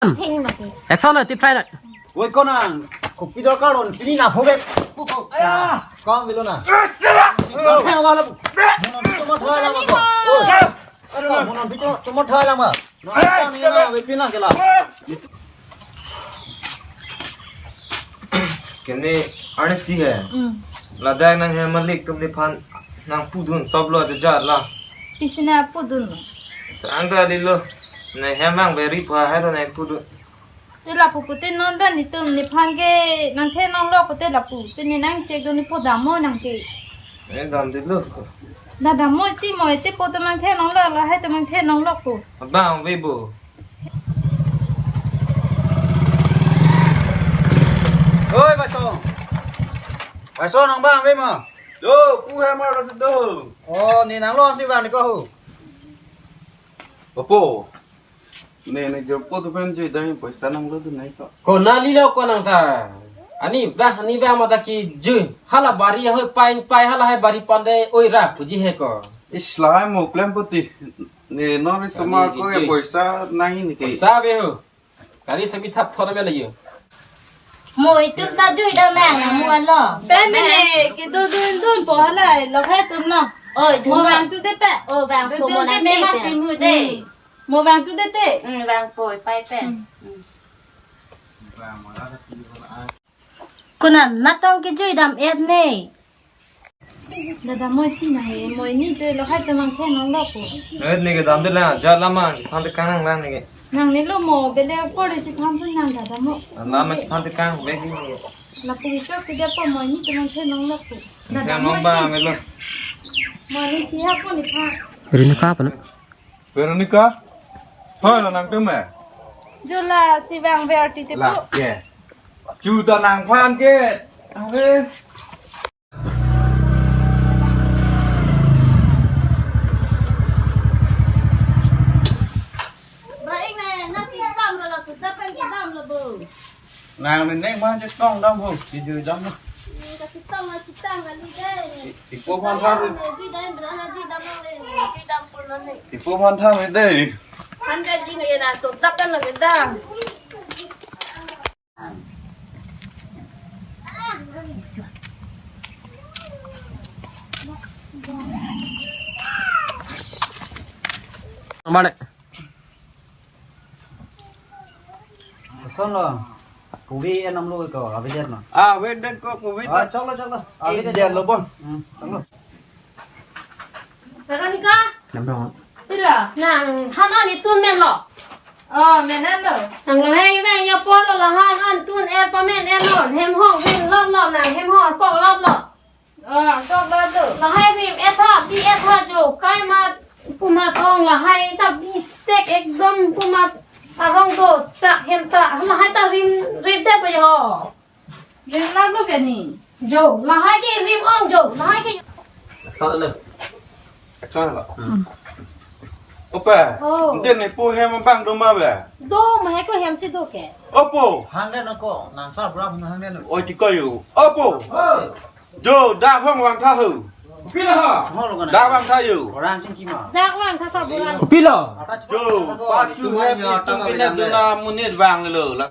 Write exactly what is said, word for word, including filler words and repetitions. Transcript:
Thing mati. Action na, tip try na. Oi, konang, kopi dorkar lo, pini na phobek. Ko, ko. Aya. Kam bilo na. Aya. Kam lo. Monon pito matha lang ko. Oi. Aya. Monon pito matha lang ba. Na, aya. Kami na, we pina kela. Kene arnisi he. Hmm. Ladak nanghem malik atum neliphan nangpudun sop lo aja jat la. Pisi nangpudun lo. Anta lilo. Nanghem vangve ri pha hai lo nangpudun. Te lapu pute non ta netum neliphan ke nangthe nonglok pute lapu. Te ne nang check do ne po dammo nang ke. Eh, damde lo. Da dammo ti mo te po te nangthe nonglok lahai te nangthe nonglok po. Abang ve bo. Oi, Basong. Basong nang vangve ma. Do, pu he ma do do. Oh, ne nanglo si vang ne ko hu. Opo. Ne, ne jo po tu pen jui dang poisa nanglo tu nai ko. Ko nali lo ko nang ta. Ani vang, ani vang mata kejui. Hala bari ahoi paing pai hala hai bari pande oi rap puji he ko. Islai mo klem poti. Ne non ri soma ko ya poisa nai ne ke. Poisa ve ho. Kari sami thap thon me lagi. Mo itum ta jui dam me na mo lo. Pen me ne kedodun dun po halai lo hai tum lo. Oi, mo vangthu det pe. Oh, vangthu mo nang te ma sim hu de. Hmm. Mo vangthu det te. Hmm, vangpo pai pe. Hmm. Konat natong kejui dam et ne. Da dammo ti na he, mo ni te lo hai te nangthe nonglok po. Eh, ne ke damde la, ja lama, than te kang lang ne ke. Nang ne lo mo, bele por si than pun nang da dammo. Lama si than te kang, begi ne ke. Lapu iso ke dia po mo ni te nangthe nonglok po. Da dammo ba me lo. Mo ni thi ha po ni tha. Rini ka pa na? Veronica? Hoi, lo nang tum eh? Jo la si vangve arti te po. La, ke. Ju ta nangphan ke. Are. Ba ing ne, na si dam lo la, ku ta pen si dam lo bo. Nang ne neng ma je tong dam ho, si ju dam ho. Hmm, ka si tong la si tang kali de. Ipo phan tham. Ne bi dam bra na bi dam lo le. Bi dam pun lo ne. Ipo phan tham de. Han ka ji ne na to tak kan lo ke da. Mane. Koson lo? Kopi enam lo ko, avedet ma? Ah, avedet ko kopi. Ah, choklo, choklo. Eh, avedet dia ko. Lo bon. Hmm, choklo. Veronica? Nang dong. Pilo? Nang, han an itun men lo. Oh, men an lo. Nang lahai men ya pon lo la han an tun er pa men er lo. Hem hong rim lop lo nang, hem hong kok lop lo. Oh, kok lop lo. Lahai rim etha, bi etha jo, kai ma puma thong lahai ta bi sek ekdom puma arong do sak hem ta, lahai ta rim, rim de pa yo. Rim lap lo ke ni. Jo, lahai ke rim ong jo, lahai ke. Action lo. Action lo. Hmm. Opa, oh. Nte ne po hem abang do ma ba? Do ma he ko hem si do ke. Opo. Hang den ko, nang sa bra hang den. Oi ti ko yo. Opo. Oh. Jo, da hong vangtha ho. Pilo ho? Hong lo ko na. Da vangtha yo. Orang chingki ma. Da vangtha sa boran. Pilo. Jo, pachu hem itum pine dona monit vang lo. La